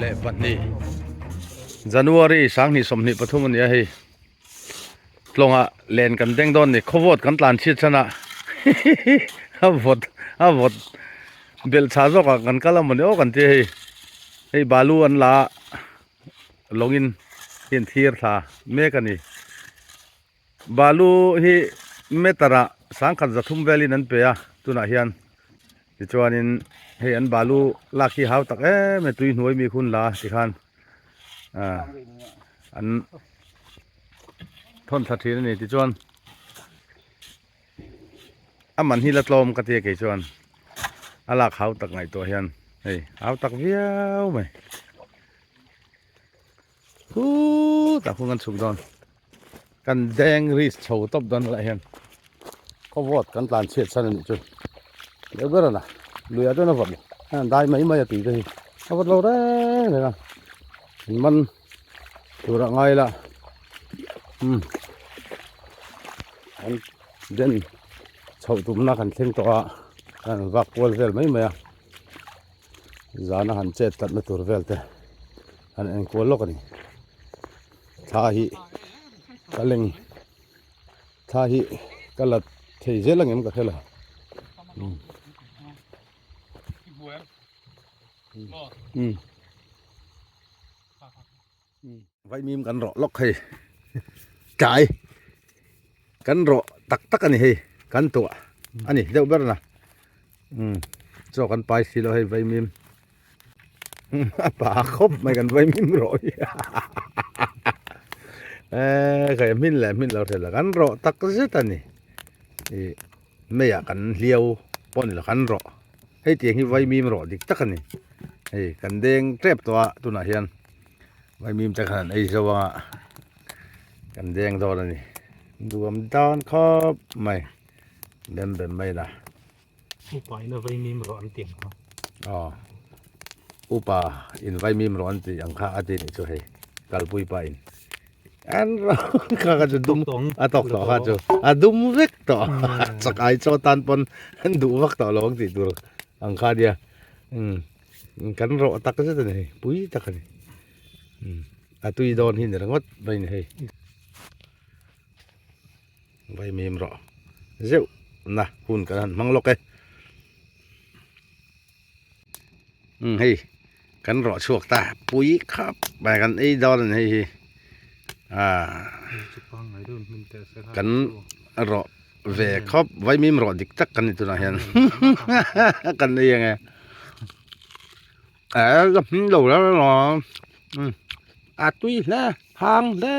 Sawm leh pahnih January 2023 a ni a hei tlawngah len kan deng dawn ni khawvawt kan tlan chhiat chhan a a vawt a vawt belh chhah zawk ah kan kal a mawni aw kan tia hei hei balu an la a lawngin hi an thlir thla mek a ni. Balu hi meter ah 1300 velin an pe a tunah hian tichuanin hei an balu lak hi hau tak em em tui hnuai mi hun la tikhan ah an thawn thla thin a ni tichuan a man hi la tlawm ka tia kei chuan a lak hau tak ngaihtuah hian hei hau tak viau mai. Khutah khuan kan chhuk dawn kan deng risk chho tawp dawn helaiah hian khawvawt kan tlan chhiat chhan a nih chu deuh ber a la luiah chuan a vawt lo heng dai mai mai a tui te hi a vawt lo reng reng a in man tur ah ngai ila umm an den chhoh tumna kan thleng tawh a kan vak kual vel mai mai a. Zana han chet tlatna tur vel te han en kual lawk a ni thla hi ka leng thla hi ka la thei zel ang em ka hre lo umm Vaimim kan rawh lawk hei tlai kan rawh tak tak a ni hei kan tuah a ni deuh ber na umm chaw kan pai si lo hei vaimim a pa khawp mai kan vaimim rawh hi eee kei hmin leh hmin lo hre lo kan rawh tak zet a ni ih meiah kan hliau pawh ni lo kan rawh hei tiang hi vaimim rawh dik tak a ni hei kan deng tep tawh a tunah hian. Vaimim te khan an ei zo a kan deng dawn a ni nuam dan khawp mai bem bem mai la upa in a vaimim rawh an ti ang kha aw upa in vaimim rawh an ti ang kha a ti nih chu hei kalpui pa in an rawh kha kha chu dum a tawk tawh kha chu a dum vek tawh chak ai chaw tan pawn an duh vak tawh lo ang tih tur ang kha nia umm. Kan rawh tak zet a ni hei pui tak a ni a tui dawn hi ni ringawt mai a ni hei vaimim rawh zeuh na hun kan han hmang lawk e umm hei kan rawh chhuak ta pui khap mai kan ei dawn a ni hei hi ah kan rawh ve khawp vaimim rawh dik tak kan ni tunah hian kan ei ang e eh la hming lo la la a tui hle hang hle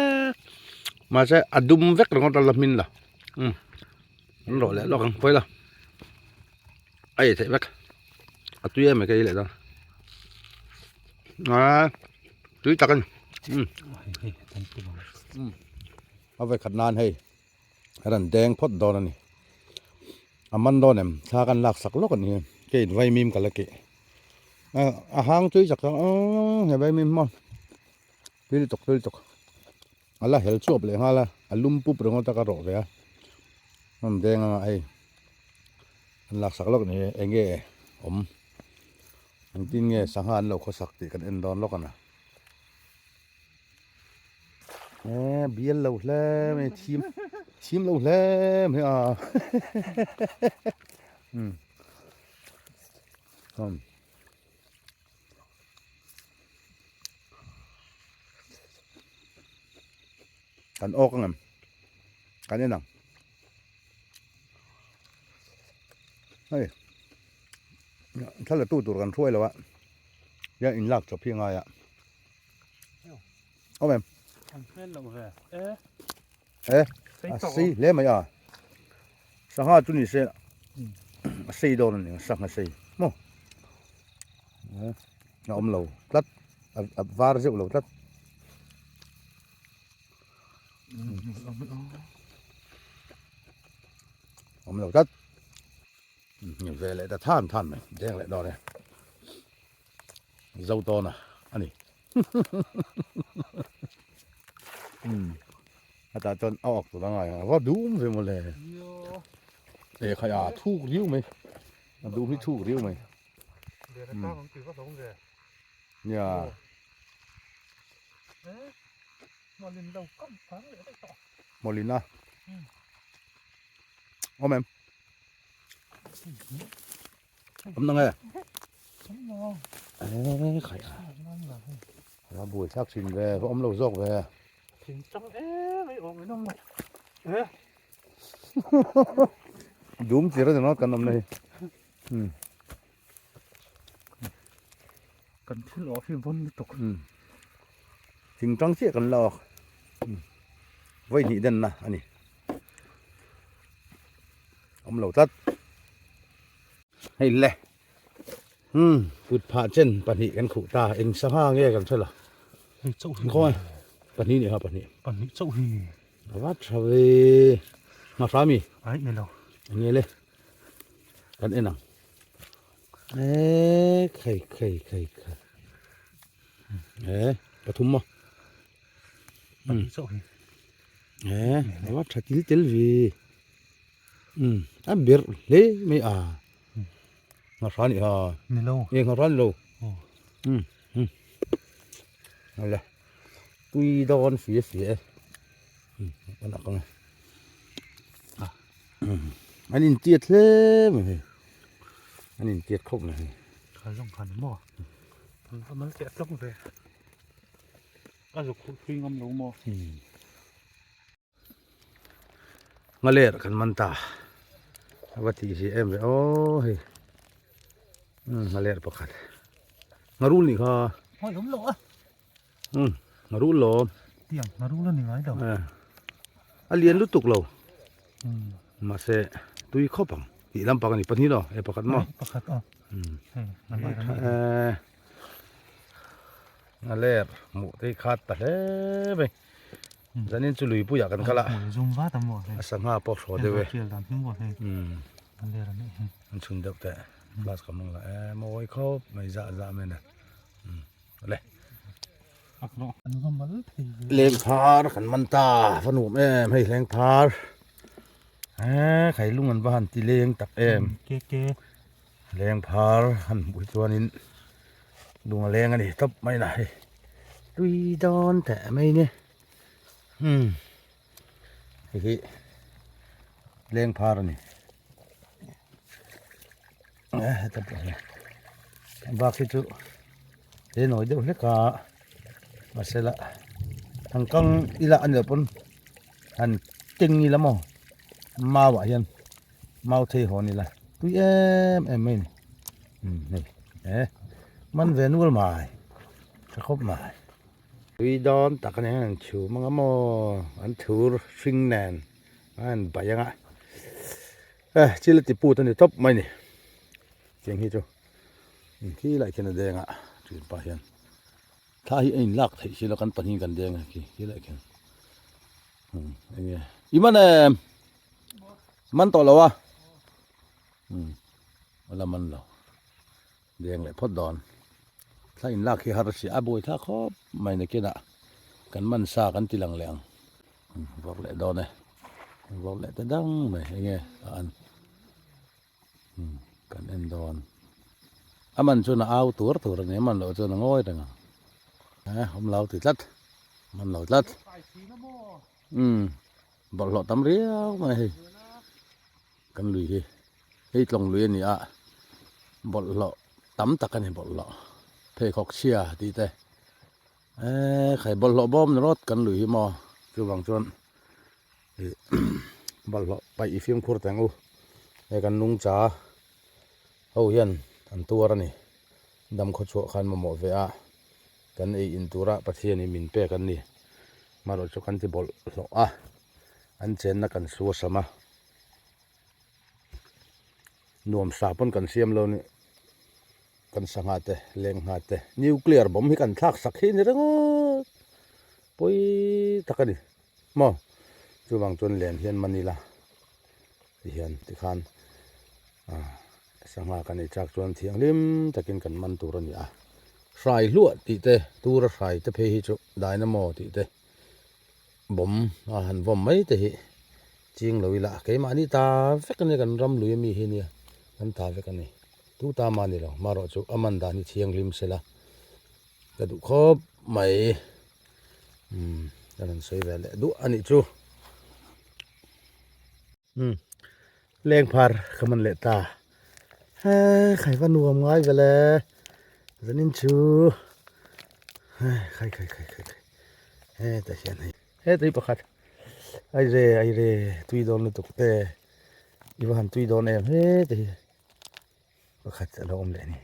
mahse a dum vek ringawt a la hmin la um an rawh leh lawk ang pawi la a ei theih vek a tui em mai ka ei leh dawn ah tui tak a ni um a vekhat nan hei. Ran deng phawt dawn a ni. A man dawn em? Thla kan lak sak lawk a ni. Kei in vaimim ka la keh. A hang tui chak chak he vaimim maw tui lutuk tui lutuk. A la hel chuap leh nghal a, a lum pup ringawt a ka rawh ve a. An deng anga hei an lak sak lawk a ni. Eng nge awm? Engtin nge sangha an lo khawsak tih kan en dawn lawk a na. Eh bial lo hle mai thim thim lo hle mai a um um kan awk ang em kan en ang hei thla la tu tur kan hruai lo a hian in lak chawp hi a ngai a. Awm em? An hmel loh ve. E. E. A sei hle mai a. Sangha chu ni se a sei dawn a ni sangha sei maw. A awm lo tlat a var zeuh lo tlat. Awm lo tlat. Ve leh ta than than mai deng leh dawn e. Zo tawn a a ni umm hetah chuan a awk tur a ngai a va dum ve mawle eh khai a thuk riau mai a dum hi thuk riau mai nia. Mawlin lo kam phang leh daih tawh. Mawlin a. Awm em? Awm nang e? Ê khai a. A buai thlak thin ve, va awm lo zawk ve. Thin chang em ei awm in awm mai. Ê. Dum chi ra kan awm na hi. Kan thil awh hi vawn lutuk. Thing tang chiah kan la awk. Vawi hnih den na a ni. Awm lo tlat. Hei le. Kut phah chen pahnih kan khuh ta. Eng sangha nge kan hre lo. Hei chauh hi. Khawi. Pahnih nih kha pahnih. Pahnih chauh hi. A va tha ve. Hma mi? Ai ni lo. Eng nge le. Kan en ang. Eee khai khai khai khai ee pathum maw pahnih chauh hi ee a va tha til tel ve um a ber hle mai a nghahra nih ha ni lo e nghahra ni lo um um le tui dawn fia fia e um kan ak ang e An intiat hle mai hei an intiat khawp mai hei. Kha zawng khan maw an va mal teh tlawk ve a zuk hur phui ngam lo maw. Ngaler kan man ta a va tih si em ve aw hei ngaler pakhat ngarul nih kha. Hmai awm lo a. Ngarul lo. Tiang ngarul a ni ngai lo. A lian lutuk lo. Mahse tui khawp ang tih lampang a ni pahnih lo e pakhat maw. Pakhat aw. A ler hmuh te hi khat ta hle mai. Zanin chu luipuiah kan kal a. Zoom vat a maw. A sangha pawh hraw deuh e. Dan hi maw hei. A ler a nih hi. An chhun deuh teh. Class ka hmang la e mawi khawp mai zah zah mai na. Le. Leng phar kan man ta va nuam em hei leng phar e khai lung an va han ti leng tak em ke ke leng phar han hmuh hi chuanin lung a leng a ni tawp mai na hei tui dawn teh mai ni um hei hi leng phar a ni e heta pawh hi bak hi chu he nawi deuh hlek a mahse la han kang ila a ni loh pawn han keng ila maw mau ah hian mau thei hawn ila tui em em mai a ni umm hei e man ve nual mai tha khawp mai tui dawn tak a ni ang chhum anga maw an thur hring nen a han baih anga eh chil a ti put a ni tawp mai a ni tiang hi chu khi lai khian a deng a ṭin pah hian thla hi a in lak theih si lo kan pahnih kan deng a khi khi lai khian umm eng nge i man em man tawh lo a umm a la man lo deng leh phawt dawn thla in lak hi har a si a buai thlak khawp mai nakinah kan man sa kan ti lang leh ang vawrh leh dawn e vawrh leh ta dang mai eng nge a an. Kan en dawn. A man chuan a au tur tur a ni, a man loh chuan a ngawi reng ang. Eh, awm lo ti tlat, man lo tlat. Umm, bawlhhlawh tam riau mai hei. Kan lui hi, hei tlawng lui a ni a, bawlhhlawh tam tak a ni bawlhhlawh. Pheikhawk chhia tih te. Eh, khai bawlhhlawh bawm ni rawt kan lui hi maw, chuvang chuan. Ih bawlhhlawh paih i fimkhur teng u he kan nungcha ho hian an tuar a ni dam khaw chhuah khan mamawh ve a kan ei in tura Pathian in min pek an ni marawh chu kan ti bawlhhlawh a an chenna kan su a sam a nuam sa pawn kan siam lo ni kan sangha te leng ngha te nuclear bomb hi kan thlak sak hi ni ringawt pawi tak a ni. Maw? Chuvang chuan len hian man ila tihian tikhan ah sangha kan ei chak chuan thianghlim takin kan man tur a ni a. Hrai hluah tih te tura hrai te phei hi chu dynamo tih te bawm a han vawm mai te hi ching lo ila keimahni ta vek a nia kan ram lui ami hi nia kan ta vek a ni. Tu ta mah ni lo marawh chu a man dan hi thianghlim sela ka duh khawp mai. Umm ka rawn sawi ve leh duah a nih chu. Umm lengphar ka man leh ta. He khai va nuam ngai ve le zanin chu khai khai khai khai khai hetah hian hei hetah hi pakhat aire aire tui dawn lutuk te i va han tui dawn em hetah hi pakhat a lo awm leh a ni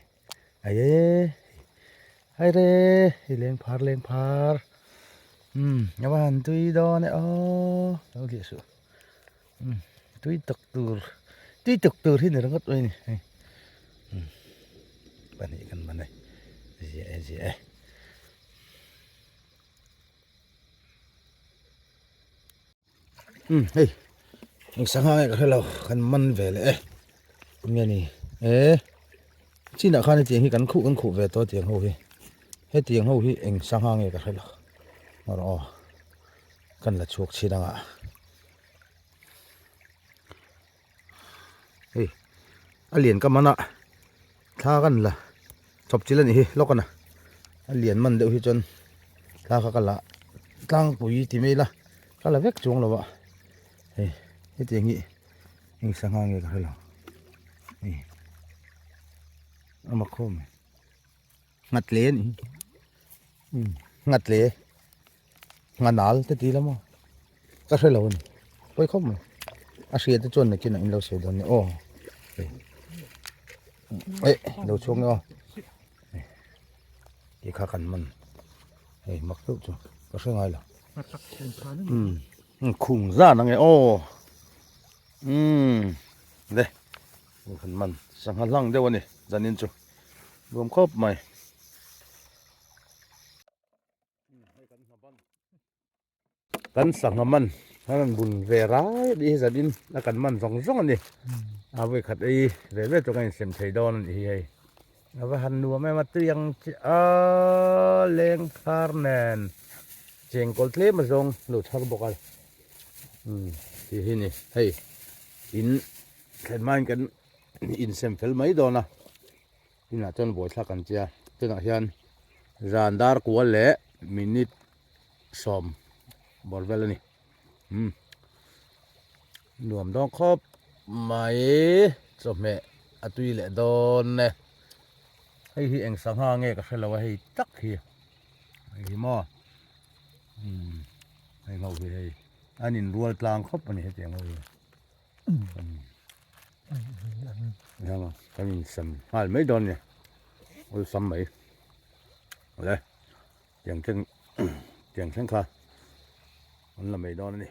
aye aire hei lengphar lengphar umm a va han tui dawn e aw lo hliah suh umm tui tak tur tui tak tur hi ni ringawt mai a ni hei umm pahnih kan man e ziah e ziah e. Umm hei eng sangha nge ka hre lo kan man ve leh e enge ni eh chinah khan hetiang hi kan khuh kan khuh ve tawh tiang ho hi hetiang ho hi eng sangha nge ka hre lo erawh aw kan la chhuak chhin anga hei a lian ka man a thla kan la chawp chilh a nih hi lawk a na a lian man deuh hi chuan thla kha ka la tlangpui ti mai ila ka la vek chuang lo a hei hetiang hi eng sangha nge ka hre lo hei a mak khawm mai nghat le a nih hi nghat le. Nghanal te ti la maw ka hre lo a ni pawi khawp mai a hria te chuan nakinah in lo sawi dawn nia aw eh lo chhuak nia aw ti kha kan man hei mak deuh chu ka hre ngai lo um khung zan ang e aw um le kan man sangha hlang deuh a ni zanin chu nuam khawp mai. Kan sangha man a rawn bun ve rai a nih hi zanin a kan man zawng zawng a ni a vawi khat ei ve ve chu kan insem thei dawn a nih hi hei a va han nuam em a tui ang chi a leng thar nen chengkawl tlem a zawng lo chhar bawk a umm tih hi ni hei in thlen hmain kan insem fel mai dawn a. Inah chuan buaithlak kan tia tunah hian zan dar kual leh minute sawm bawr vel a ni umm nuam dawn khawp mai chawhmeh a tui leh dawn e hei hi eng sangha nge ka hrelo a hei tak hi hei hi maw umm hei ho hi hei an inrual tlang khawp a ni hetiang ho hi. Kan insam nghal mai dawn a ni awlsam mai awle tiang thleng tiang thleng kha an la mai dawn a ni.